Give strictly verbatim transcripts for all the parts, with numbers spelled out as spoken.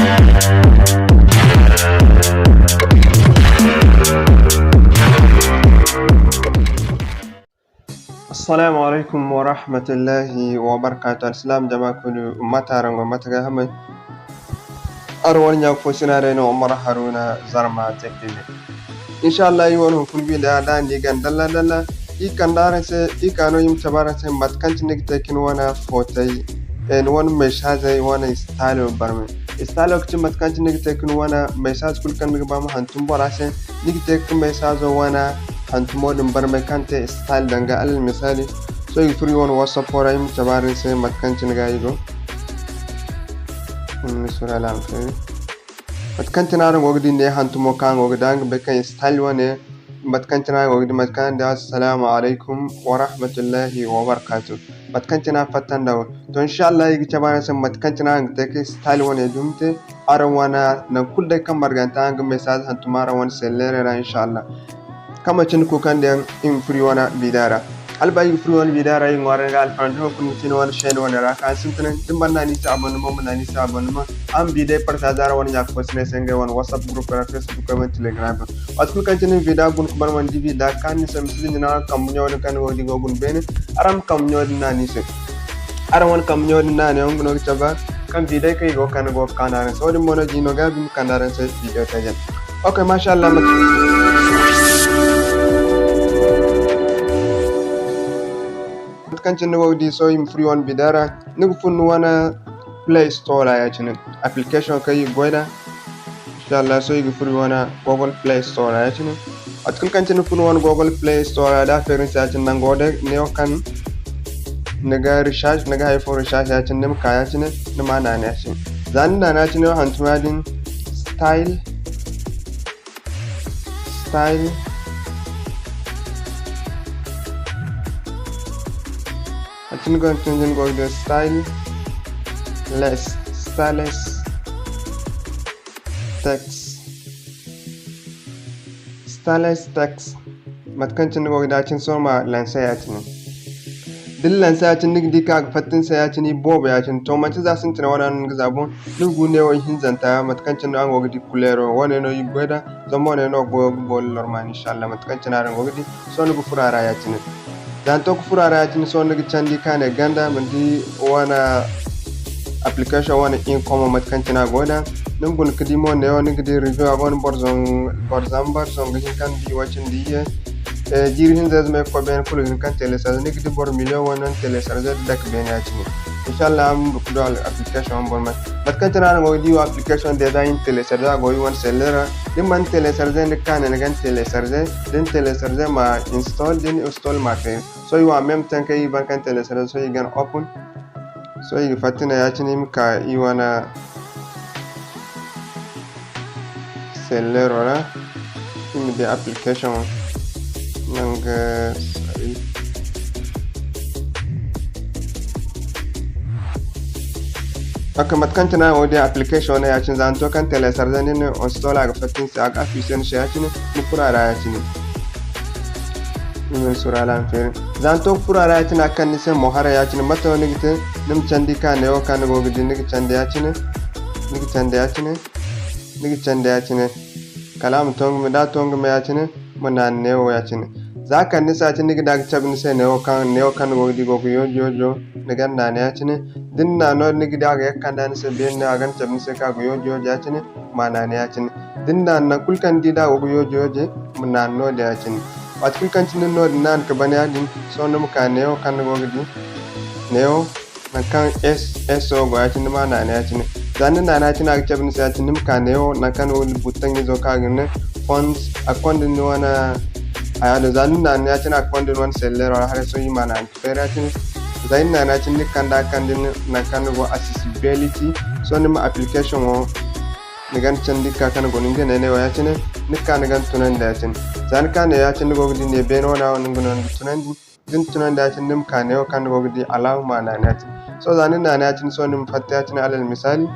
Assalamu alaikum wa rahmatullahi wa barakatuh. Alsilaam jama kulu, mate araŋ go, mate ga hamay? Araŋ wane ɲa fo sina day no, Umar Haruna Zarma Tech T V. Insha Allah, iri wane hunkuna video da ni gana dalla dalla. Iri kande araŋ se, iri ka no iri ma cabe araŋ se mate kaŋ cine ni ga te ka ni wane footay, eh, ni wane messagey wane style barmay. Style wo ga ci mate kaŋ cine ni ga te ka ni wane message kulu kaŋ ni ga ba ma hantum bora se, ni ga te ka message wane hantumo din barmay kaŋ te style danga. Alal misali, sohõ iri ga furo iri wane WhatsApp ra, iri ma cabe araŋ se mate kaŋ cine ga iri go. Iri ma sura laama feeri. Mate kaŋ cine araŋ go ga di ne hantumo kaŋ araŋ go ga di, araŋ ga bay kaŋ style wane, mate kaŋ cine araŋ go ga di, mate kaŋ araŋ di, "Assalamu alaikum wa rahmatullahi wa barakatuh." Mate kaŋ cine a fatta nda wo. To, insha Allah, iri ga cabe araŋ se mate kaŋ cine araŋ ga te ka style wane dumi te. Araŋ wane nangu kulu day kaŋ marganta araŋ ga message hantum araŋ wane selleerey ra, insha Allah. Kaŋ manci ni kuukandiyaŋ, iri ma furo iri wane video ra. Hala ba iri ga furo iri wane video ra, iri ŋwaaray ni ga alfaham da ni ma furo ni se ni wane chaîne wane ra ka sintina. Da ni mana naŋ ni se abonnement, ma naŋ ni se abonnement. Araŋ ma video partager araŋ wane ɲa fo sina se ngey wane WhatsApp group ra, Facebook ra, Telegram ra. Waati kulu kaŋ cine ni video guna ka ban mana di video kaanu ni se, ma si dinji naŋ araŋ kambe ɲaŋo din kaŋ ni go ga di go guna beene. Araŋ ma kambe ɲaŋo din naŋ ni se. Araŋ wane kambe ɲaŋo din naŋ yaŋ, nga no ga cabe kaŋ video kaŋ iri go ga kande go ga kaanu araŋ se. Wo-din mo no di no ga iri ma kande araŋ se video taji. Ok, masha Allah, mate kaŋ cine ni go ga di, sohõ iri ma furo iri wane video ra, ni ga furo ni wane Play Store ra ya-cine, application kaŋ iri ga goy nd'a. Insha Allah, sohõ iri ga furo iri wane Google Play Store ra ya-cine. Waati kulu kaŋ cine ni furo ni wane Google Play Store ra, da a feeri ni se ya-cine, nango day neewo kaŋ ni ga recherche, ni ga hay fo recherche ya-cine, ni ma ka ya-cine, ni ma a naanu ya-cine. Za ni naanu ya-cine, wo hantum ya-din, style, style. A cine go hantum din go ga di styleless, styleless text. Styleless text. Mate kaŋ cine ni go ga di ya-cine, sohõ ma lancer ya-cine. Da ni lancer ya-cine, ni ga di kaŋ a ga fatta ni se ya-cine iboobo ya-cine. To, manti za sintina wane no ni ga za boŋ, ni ga guna neewo ihinzanta, mate kaŋ cine araŋ go ga di kuleero. Wane no iri ga goy nd'a, zama wane no goyo ga boori lorma, insha Allah, mate kaŋ cine araŋ go ga di. Sohõ ni ga furo a ra ya-cine. Za ni to ga furo a ra ya-cine, sohõ ni ga candi ka ne ganda, ma di wane application wane income mate kaŋ cine a go nd'a. Ni ma guna ga di mo neewo, ni ga di review, a gonda boro zam-, boro zambar zangu hinka nda iway cindi iyye. Eh, jiiri hinza ize me ga koy beene kulu ga hin kaŋ télécharger, ni ga di boro million wane no télécharger da dake beene ya-cine. Insha Allah, araŋ ma du application wane boro mate. Mate kaŋ cine araŋ go ga di wo application déjà iri na télécharger, a go iri wane selleero ra. Da ni mana télécharger, ni ga ka ne ni ga ni télécharger. Da ni télécharger ma install, da ni install ma feeri. Sohõ iri wo en même temps kaŋ iri ban kaŋ télécharger, sohõ iri ga ni open. Sohõ iri ga fatta ne ya-cine, iri ma ka iri wane selleero ra, iri ma di application nangu, sorry. Ok, mate kaŋ cine araŋ go ga di application wane ya-cine, za ni to kaŋ télécharger, ni na install, a ga fatta ni se, a ga afficher ni se ya-cine, ni furo a ra ya-cine. Ni ma ni sura laama feeri. Za ni to ga furo a ra ya-cine, a ga kande ni se mo haray ya-cine, mate no ni ga te? Ni ma candi ka neewo kaŋ ni go ga di, ni ga candi ya-cine, ni ga candi ya-cine, ni ga candi ya-cine. Kala a ma to nga me, da a to nga me ya-cine, ma naanu neewo ya-cine. Za a kande ni se ya-cine, ni ga di a ga cabe ni se neewo kaŋ, neewo kaŋ ni go ga di go ga yooje yooje, ni ga naanu ya-cine. Da ni naanu no-din, ni ga di a ga ye ga kande ni se beene, a ga cabe ni se kaŋ a ga yooje yooje ya-cine, ma naanu ya-cine. Da ni naanu nangu kulu kaŋ ni di da a go ga yooje yooje, ma naanu no-din ya-cine. Waati kulu kaŋ cine ni no-din naanu ka ban ya-din, sohõ ni ma ka neewo kaŋ ni go ga di, neewo, nangu kaŋ S, S wo go ya-cine, ni ma naanu ya-cine. Za ni naanu ya-cine, a ga cabe ni se ya-cine, ni ma ka neewo, nangu kaŋ ni go ga di button izo kaŋ a ga ne fonts, a ga konda ni wane, haya din. Za ni naanu ya-cine, a ga konda ni wane selleero ra haray, sohõ iri ma naanu feeri ya-cine. Za ni naanu ya-cine, ni ga kande a ga kande ni nangu kaŋ ni go accessibility. Sohõ ni ma application wo, ni ga ni candi ga ka kaŋ ni go, ni ga ne neewo ya-cine, ni ga ka ni ga ni tunandi ya-cine. Za ni ka neewo ya-cine, ni go ga di ne beene wane wo, ni ga no ni ga tunandi. Da ni tunandi ya-cine, ni ma ka neewo kaŋ ni go ga di alama ma naanu ya-cine. Sohõ za ni naanu ya-cine, sohõ ni ma fatta ya-cine, alal misaali,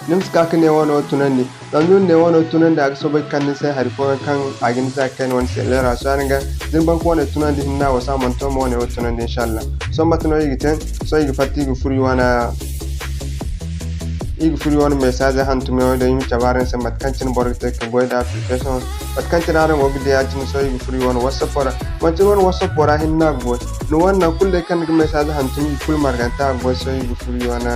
ni ma si ka ga neewo no tunandi. Zama da ni neewo no tunandi, a ga soobay ga kande ni se hari fooyaŋ kaŋ a ga ni se a ga kayna wane selleero ra. Sohõ ya-din ga, da ni ban ga wane tunandi hinne, a wasa a mana to ma wane wo tunandi, insha Allah. Sohõ mate no iri ga te? Sohõ iri ga fatta, iri ga furo iri wane, iri ga furo iri wane message hantumyaŋo do, iri ma cabe araŋ se mate kaŋ cine boro ga te ka goy nda application. Mate kaŋ cine araŋ go ga di ya-cine, sohõ iri ga furo iri wane WhatsApp ra. Manti ni wane WhatsApp ra hinne no a ga goy. Ni wane nangu kulu day kaŋ ni ga message hantum, i kulu marganta a ga goy. Sohõ iri ga furo iri wane,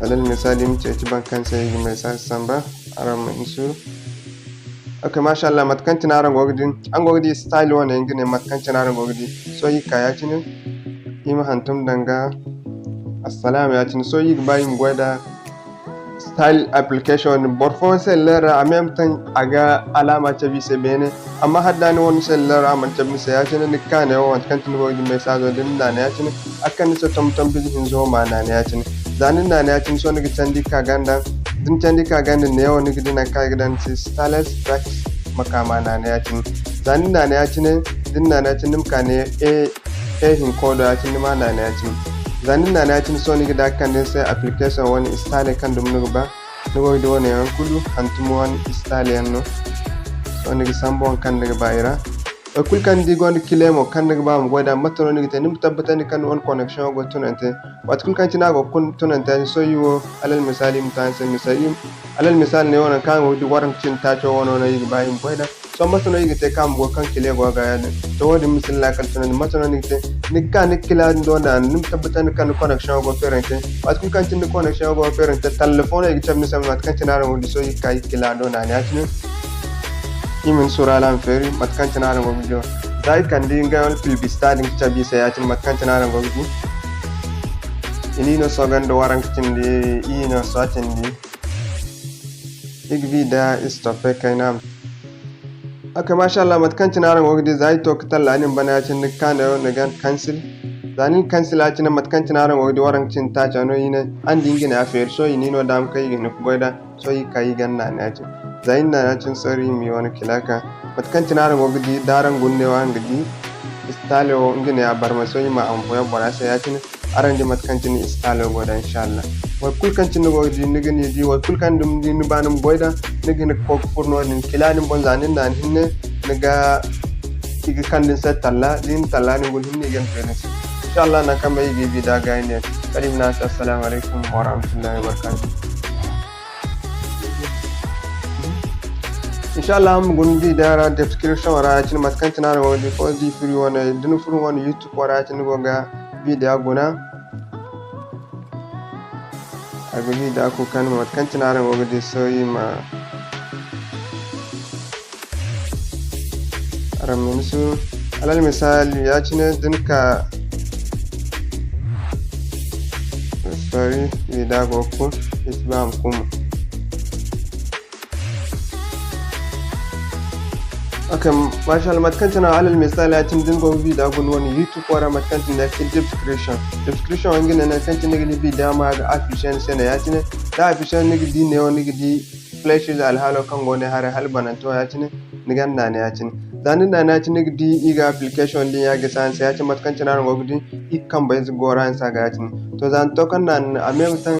alal misali, iri ma ceeci boro kaŋ se iri ga message samba, araŋ ma hin suuru. Ok, mashallah, mate kaŋ cine araŋ go ga di, araŋ go ga di style wane, nga ne mate kaŋ cine araŋ go ga di. Sohõ iri ga ka ya-cine, iri ma hantum danga, assalaam ya-cine. Sohõ iri ga ba iri ma goy nda style application. Boro fooyaŋ selleer ra, a même temps a ga alaama cabe i se beene. Amma hala da ni wane selleer ra a mana cabe ni se, ya-cine ni ga ka neewo, mate kaŋ cine ni go ga di message din, ni naana ya-cine, a ga kande ni se tomtom bize hinza wo ma naana ya-cine. Za ni naana ya-cine, sohõ ni ga candi ka ganda. Da ni candi ka ganda neewo, ni ga di nangu kaŋ i ga daŋ ni se stylus text, ma ka ma naana ya-cine. Za ni naana ya-cine, da ni naana ya-cine, ni ma ka ne e, e hinko do ya-cine, ni ma naana ya-cine. Za ni naana ya-cine, sohõ ni ga di a ga kande ni se application wane style kaŋ dumi ni ga ba. Ni go ga di wane yaŋ kulu hantum wane style yaŋ no. Sohõ ni ga sambu waŋ kaŋ ni ga ba i ra. Waati kulu kaŋ ni di gonda kile mo kaŋ ni ga ba ma goy nd'a, mate no ni ga te? Ni ma tabbatandi kaŋ ni wane connection go ga tunante. Waati kulu kaŋ cine a go ga tunante, sohõ iri wo, alal misali, iri ma te araŋ se misali, alal misali, ne wo nangu kaŋ araŋ go ga di waranka cindi taaco wano no iri ga ba iri ma goy nd'a. Sohõ mate no iri ga te kaŋ a ma goy kaŋ kile go ga yaadin? To, wo-din ma si ni laakal tunandi, mate no ni ga te? Ni ga ka ni ga kila din do nd'a, ni ma tabbatandi kaŋ ni connection go ga feerante. Waati kulu kaŋ cine ni connection go ga feerante, talla fo no i ga cabe ni se, mate kaŋ cine araŋ go ga di, sohõ iri ga ka iri ga kila do nd'a ne ya-cine. Iri ma ni suuru hala a ma feeri, mate kaŋ cine araŋ go ga di wo. Za iri kande ngey wane publicité din ga cabe iri se ya-cine, mate kaŋ cine araŋ go ga di. I na iri no sooganda waranka cindi, iri no sohõ cindi. Iri ga bi da stoppe kayna ma. Ok, mashallah, mate kaŋ cine araŋ go ga di, za iri to ga talla din bana ya-cine, ni ga ka neewo, ni ga cancel. Za ni na cancel ya-cine, mate kaŋ cine araŋ go ga di, waranka cindi taaca no iri ne, araŋ di nga ne a feeri, sohõ i na iri no daama kaŋ iri ga hin ga goy nd'a. Sohõ iri ga ka iri ga naana ya-cine. Za iri naana ya-cine, sorry, iri ma iri wane kila ka. Mate kaŋ cine araŋ go ga di, da araŋ guna neewo araŋ ga di, style wo nga ne a barmay, sohõ iri ma a ma boyaŋ bora se ya-cine. Araŋ di mate kaŋ cine style wo go nd'a, inshallah. Waati kulu kaŋ cine ni go ga di, ni ga ni di, waati kulu kaŋ dumi ni ba ni ma goy nd'a, ni ga hin ga koy ga furo noodin kila din boŋ, za ni naana hinne, ni ga, i ga kande ni se talla, da ni na talla din guna hinne, i ga ni feeri ni se. Inshallah, nangu kaŋ bay iri ga iri bi da gaayi ne. Kala iri ma ne araŋ se, assalamu alaykum warahmatullahi wabarakatuh. Inshallah, araŋ ma guna video ra description ra ya-cine, mate kaŋ cine araŋ go ga di, fo di firi wane, da ni furo wane YouTube ra ya-cine, ni go ga video guna. A ga video kulu kaŋ, mate kaŋ cine araŋ go ga di, sohõ iri ma Araŋ ma ni suuru. Alal misali, ya-cine da ni ka, sorry, video go ga kun, iri si ba a ma kun mo. Ok, mashallah, mate kaŋ cine alal misali, ya-cine da ni go ga video guna wane YouTube wo ra, mate kaŋ cine description. Description wo nga ne, nangu kaŋ cine ni ga di video ma ga afficher ni se no, ya-cine da afficher ni ga di neewo, ni ga di flèche ize alhaalo kaŋ go ne haray hala banante wo ya-cine, ni ga naana ya-cine. Za ni naana ya-cine, ni ga di iri ga application din ya gisi araŋ se ya-cine, mate kaŋ cine araŋ go ga di, iri kambayze go ra araŋ se a ga ya-cine. To, za ni to kaŋ naana, a me ma taŋ